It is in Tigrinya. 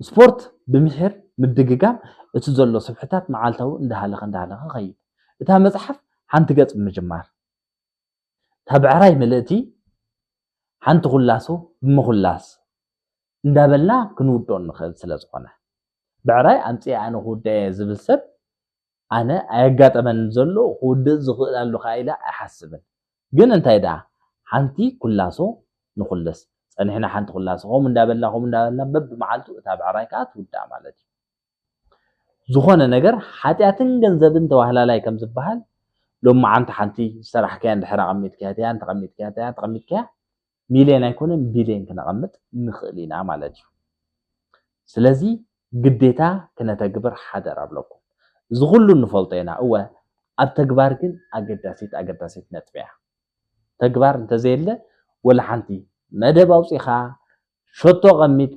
ስፖርት ብምሒር ምድግጋም እቲ ዘሎ ስብሕታት መዓልታዊ እንዳሃለኸ እንዳሃለኸ ኸይድ። እታ መፅሓፍ ሓንቲ ገፅ ብምጅማር እታ ብዕራይ ምልእቲ ሓንቲ ኩላሶ ብምኹላስ እንዳበልና ክንውድኦ ንኽእል ስለ ዝኾነ፣ ብዕራይ ኣምፅኤ ኣነ ክውድኦ እየ ዝብል ሰብ ኣነ ኣየጋጠመን ዘሎ ክውድእ ዝኽእል ኣሎ ከዓ ኢለ ኣይሓስብን። ግን እንታይ ደኣ ሓንቲ ኩላሶ ንኹልስ ፀኒሕና ሓንቲ ኩላሶ ከምኡ እንዳበልና ከምኡ እንዳበልና በብመዓልቱ እታ ብዕራይ ከዓ ትውዳእ ማለት እዩ። ዝኾነ ነገር ሓጢኣትን ገንዘብን ተዋህላላይ ከም ዝበሃል ሎማዓንቲ ሓንቲ ዝሰራሕካያ እንድሕር ኣቐሚጥካያ እቲኣ እንተቐሚጥካያ እቲኣ እንተቐሚጥካያ ሚልዮን ኣይኮነን ቢልዮን ክነቐምጥ ንኽእል ኢና ማለት እዩ። ስለዚ ግዴታ ክነተግብር ሓደር ኣብለኩም። እዚ ኩሉ ንፈልጦ ኢና እወ፣ ኣብ ተግባር ግን ኣገዳሲት ኣገዳሲት ነጥቢ እያ። ተግባር እንተዘየለ ወላ ሓንቲ መደብ ኣውፂኻ ሸቶ ቀሚጥ